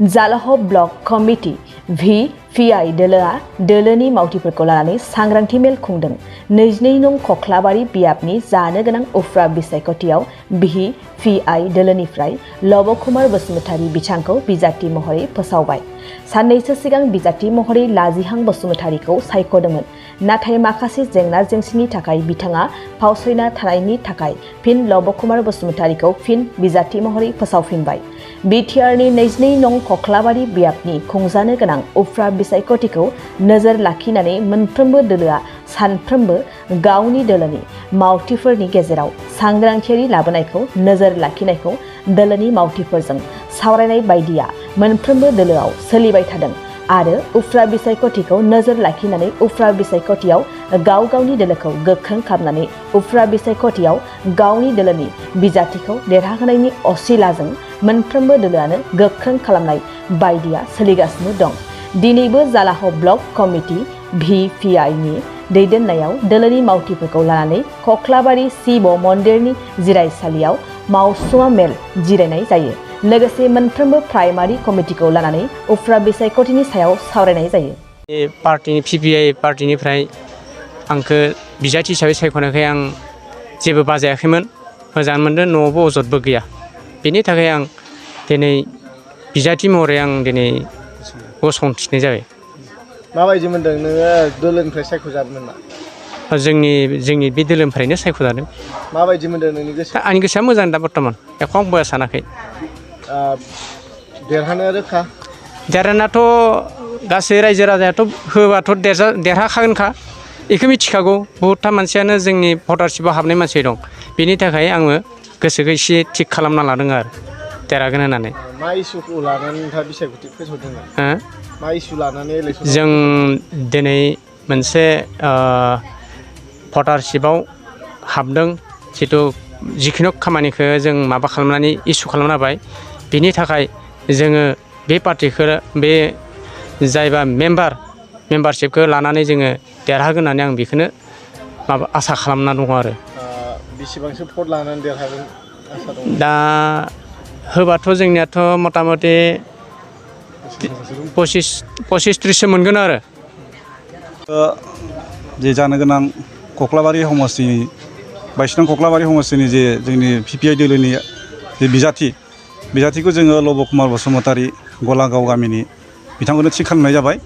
जालह block committee VPI दोलोआ दोलोनि मावथिफोरखौ लानानै सांग्रांथि मेल खुंदों। 22 नं खख्लाबारि बियाबनि जानो गोनां उफ्रा बिसायख'थियाव VPI दोलोनिफ्राय लब कुमार बसुमतारी बिथांखौ बिजाथि महरै फोसावबाय। साननैसो सिगां बिजाथि महरै लाजिहां बसुमतारीखौ सायख'दोंमोन, नाथाय माखासे जेंना जेंसिनि थाखाय बिथाङा फावसयना थानायनि थाखाय फिन लब कुमार बसुमतारीखौ फिन बिजाथि महरै फोसावफिनबाय। बिटिआरनि 22 नं खख्लाबारि बियाबनि खुंजानो गोनां उफ्रा बिसायख'थिखौ नोजोर लाखिनानै मोनफ्रोमबो दोलोआ सानफ्रोमबो गावनि दोलोनि मावथिफोरनि गेजेराव सांग्रांथियारि लाबोनायखौ नोजोर लाखिनायखौ दोलोनि मावथिफोरजों सावरायनाय बायदिया मोनफ्रोमबो दोलोआव सोलिबाय थादों आरो उफ्रा बिसायख'थिखौ नोजोर लाखिनानै उफ्रा बिसायख'थियाव गाव गावनि दोलोखौ गोख्रों खालामनानै उफ्रा बिसायख'थियाव गावनि दोलोनि बिजाथिखौ देरहाहोनायनि असिलाजों मोनफ्रोमबो दोलोआनो गोख्रों खालामनाय बायदिया सोलिगासिनो दं। दिनैबो जालाह ब्लक कमिटि VPI नि दैदेननायाव दोलोनि मावथिफोरखौ लानानै खख्लाबारि शिव मन्दिरनि जिरायसालियाव मावसुमा मेल जिरायनाय जायो। लोगोसे मोनफ्रोमबो प्राइमारि कमिटिखौ लानानै उफ्रा बिसायख'थिनि सायाव सावरायनाय जायो। पार्टिनि VPI पार्टिनिफ्राय आंखौ बिजाथि हिसाबै सायख'नायखाय आं जेबो बाजायाखैमोन, मोजां मोनदों, न'आवबो अजदबो गैया। बेनि थाखाय आं दिनै बिजाथि महरै आं दिनै गसंथिनाय जाबाय। माबायदि मोनदों नोङो दोलोनिफ्राय सायख'जादोंमोन ना? जोंनि बे दोलोनिफ्रायनो सायख'जादों। माबायदि मोनदों नोंनि गोसोआ? आंनि गोसोआ मोजां दा बर्थमान, एख' आं बया सानाखै। देरहानो रोखा? देरहानाथ' गासै रायजो राजायाथ' होबाथ' देरहाखागोनखा, बेखौ मिथिखागौ। बहुदथा मानसियानो जोंनि भटारशिपआव हाबनाय मानसि दं। बेनि थाखाय आङो गोसोखौ एसे थिग खालामना लादों आरो देरहागोन होननानै। मा इसुखौ लानानै नोंथाङा बिसायख'थि फोसावदोंमोन? मा इसु लानानै इलेक्सन? जों दिनै मोनसे भटारशिपआव हाबदों, जिखुनु खामानिखौ जों माबा खालामनानै इसु खालामना होबाय। बेनि थाखाय जोङो बे पार्टिखौ बे जायबा मेम्बारशिपखौ लानानै जोङो देरहागोन होननानै आं बेखौनो आसा खालामना दङ आरो। बेसेबांसो भट लानानै देरहागोन आसा दं? दा होबाथ' जोंनियाथ' मथा मथि 25-30सो मोनगोन आरो। जे जानो गोनां खख्लाबारि समस्थिनि 22 नं खख्लाबारि समस्थिनि जे जोंनि VPI दोलोनि जे बिजाथिखौ जोङो लब कुमार बसुमतारी गलागाव गामिनि बिथांखौनो थि खालामनाय जाबाय।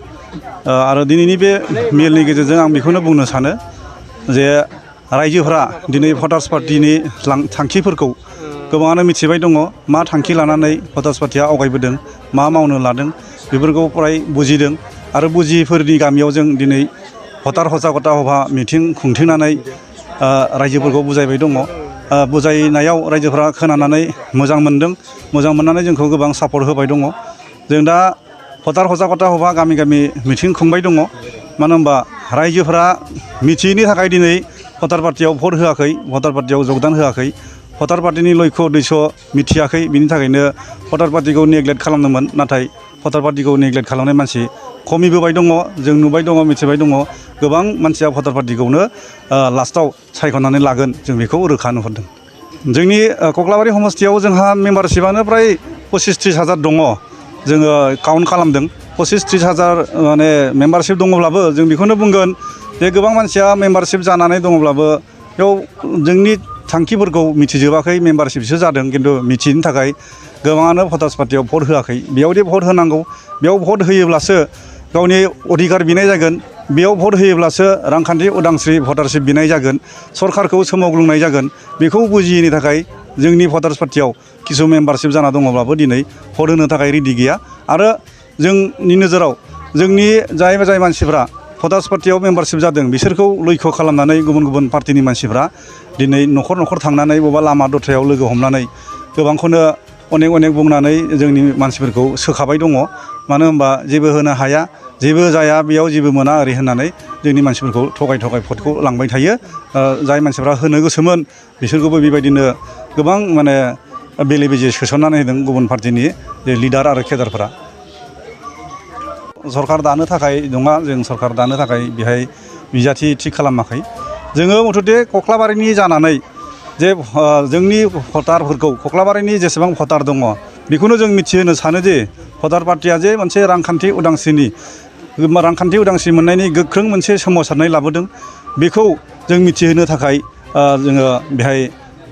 आरो दिनैनि बे मेलनि गेजेरजों आं बेखौनो बुंनो सानो जे रायजोफोरा दिनै भटार्स पार्टिनि थांखिफोरखौ गोबाङानो मिथिबाय दङ। मा थांखि लानानै भटार्स पार्टिया आवगायबोदों, मा मावनो लादों, बेफोरखौ फ्राय बुजिदों। आरो बुजियिफोरनि गामियाव जों दिनै भटार सजागता सभा मिथिं खुंथिंनानै रायजोफोरखौ बुजायबाय दङ। बुजायनायाव रायजोफोरा खोनानानै मोजां मोनदों, मोजां मोननानै जोंखौ गोबां सापर्ट होबाय दङ। जों दा भटार सजागता सभा गामि गामि मिथिं खुंबाय दङ। मानो होनबा रायजोफोरा मिथियैनि थाखाय दिनै भटार पार्टियाव भट होआखै, भटार पार्टियाव जगदान होआखै, भटार पार्टिनि लक्ष्य उद्देश्य मिथियाखै। बिनि थाखायनो भटार पार्टिखौ नेग्लेक्ट खालामदोंमोन। नाथाय भटार पार्टिखौ नेग्लेक्ट खालामनाय मानसि खमिबोबाय दङ, जों नुबाय दङ, मिथिबाय दङ। गोबां मानसिया भटार पार्टिखौनो लास्टआव सायख'नानै लागोन, जों बेखौ रोखा नुहुरदों। जोंनि खख्लाबारि समस्थियाव जोंहा मेम्बारशिपआनो फ्राय 25-30 हाजार दङ। जोङो काउन्ट खालामदों। 25-30 हाजार माने मेम्बारशिप दङब्लाबो जों बेखौनो बुंगोन जे गोबां मानसिया मेम्बारशिप जानानै दङब्लाबो बेयाव जोंनि थांखिफोरखौ मिथिजोबाखै। मेम्बारशिपसो जादों, खिन्थु मिथियैनि थाखाय गोबाङानो भटार्स पार्टियाव भट होआखै। बेयावदि भट होनांगौ, बेयाव भट होयोब्लासो गावनि अधिकार बिनाय जागोन, बेयाव भट होयोब्लासो रांखान्थि उदांस्रि भटारशिप बिनाय जागोन, सरकारखौ सोमावग्लुंनाय जागोन। बेखौ बुजियैनि थाखाय जोंनि भटार्स पार्टियाव किसु मेम्बारशिप जाना दङब्लाबो दिनै भट होनो थाखाय रेडि गैया। आरो जोंनि नोजोराव जोंनि जाय मानसिफ्रा भटार्स पार्टियाव मेम्बारशिप जादों बिसोरखौ लक्ष्य खालामनानै गुबुन गुबुन पार्टिनि मानसिफ्रा दिनै न'खर न'खर थांनानै बबेबा लामा दथायाव लोगो हमनानै गोबांखौनो अनेक बुंनानै जोंनि मानसिफोरखौ सोखाबाय दङ। मानो होनबा जेबो होनो हाया, जेबो जाया, बेयाव जेबो मोना ओरै होननानै जोंनि मानसिफोरखौ थगाय भटखौ लांबाय थायो। जाय मानसिफ्रा होनो गोसोमोन बिसोरखौबो बेबायदिनो गोबां माने बेले बेजे सोसननानै होदों गुबुन पार्टिनि जे लिडार आरो केडारफोरा। सरकार दानो थाखाय नङा, जों सरकार दानो थाखाय बेहाय बिजाथि थि खालामाखै। जोङो मथथे खख्लाबारिनि जानानै जे जोंनि भटारफोरखौ खख्लाबारिनि जेसेबां भटार दङ बेखौनो जों मिथिहोनो सानो जे भटार पार्टिया जे मोनसे रांखान्थि उदांस्रि मोननायनि गोख्रों मोनसे सोमावसारनाय लाबोदों बेखौ जों मिथिहोनो थाखाय जोङो बेहाय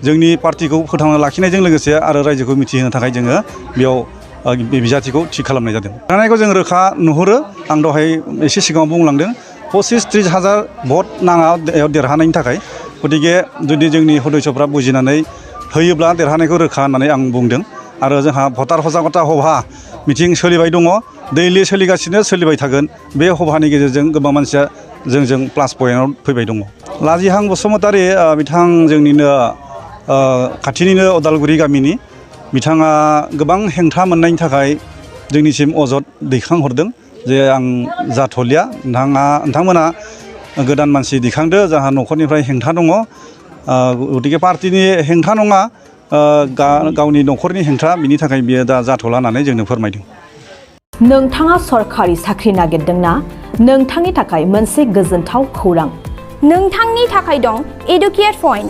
जोंनि पार्टिखौ फोथांना लाखिनायजों लोगोसे आरो रायजोखौ मिथिहोनो थाखाय जोङो बेयाव बे बिजाथिखौ थि खालामनाय जादों। देरहानायखौ जों रोखा नुहुरो आं दहाय एसे सिगाङाव बुंलांदों 25-30 हाजार भट नाङा देरहानायनि थाखाय गतिके जुदि जोंनि सदस्यफ्रा बुजिनानै होयोब्ला देरहानायखौ रोखा होननानै आं बुंदों आरो जोंहा भटार सजागता सभा मिटिं सोलिबाय दङ दैलि सोलिबाय थागोन बे सभानि गेजेरजों गोबां मानसिया जोंजों प्लास पइन्टआव फैबाय दङ। लाजिहां बसुमतारी बिथां जोंनिनो खाथिनिनो अदालगुरि गामिनि बिथाङा गोबां हेंथा मोननायनि थाखाय जोंनिसिम अजद दैखांहरदों जे आं जाथ'लिया नोंथांमोना गोदान मानसि दिखांदो जोंहा न'खरनिफ्राय हेंथा दङ गतिके पार्टिनि हेंथा नङा गावनि न'खरनि हेंथा बिनि थाखाय बियो दा जाथ'ला होननानै जोंनो फोरमायदों। नोंथाङा सरखारि साख्रि नागिरदोंना? नोंथांनि थाखाय मोनसे गोजोनथाव खौरां। नोंथांनि थाखाय दं एडुकेट पइन्ट,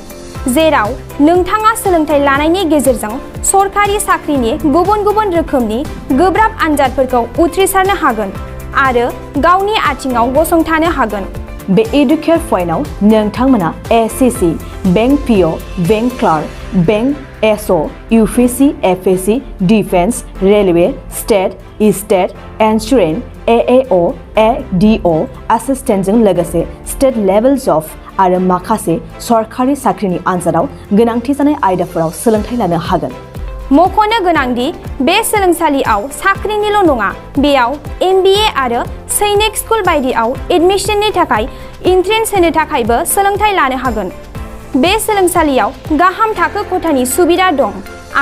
जेराव नोंथाङा सोलोंथाइ लानायनि गेजेरजों सरखारि साख्रिनि गुबुन गुबुन रोखोमनि गोब्राब आनजादफोरखौ उथ्रिसारनो हागोन आरो गावनि आथिङाव गसंथानो हागोन। बे एडुकेट पइन्टआव नोंथांमोना SSC, bank PO, bank clerk, bank SO, UPSC, FSC, defence, railway, state insurance, AAO, ADO एसिस्टेन्टजों लोगोसे स्टेट लेभेल जब आरो माखासे सरखारि साख्रिनि आनजादाव गोनांथि जानाय आयदाफोराव सोलोंथाइ लानो हागोन। मख'नो गोनांदि बे सोलोंसालियाव साख्रिनिल' नङा, बेयाव MBA आरो सैनिक स्कुल बायदियाव एडमिशननि थाखाय एन्ट्रेन्स होनो थाखायबो सोलोंथाइ लानो हागोन। बे सोलोंसालियाव गाहाम थाखो खथानि सुबिदा दं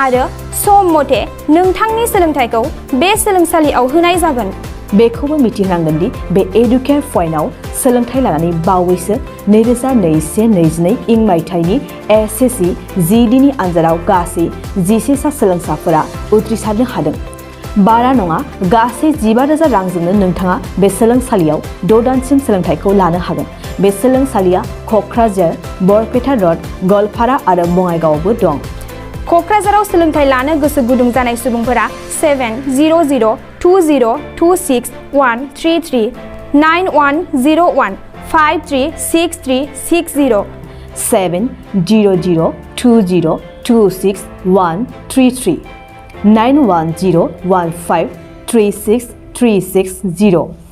आरो सम मथे नोंथांनि सोलोंथाइखौ बे सोलोंसालियाव होनाय जागोन। बेखौबो मिथिनांगोन दि बे एडुकेट पइन्टआव सोलोंथाइ लानानै बावैसो 2021-22 इं मायथाइनि एसएससि GDनि आनजादाव गासै 11 सा सोलोंसाफोरा उथ्रिसारनो हादों। बारा नङा, गासै 15,000 रांजोंनो नोंथाङा बे सोलोंसालियाव 6 दानसिम सोलोंथाइखौ लानो हागोन। बे सोलोंसालिया क'क्राझार, बरपेटा र'ड, गवालपारा आरो बङाइगावआवबो दं। क'क्राझाराव सोलोंथाइ लानो गोसो गुदुं जानाय सुबुंफोरा 700-226-133 9101-536360 700-226-133 9101536360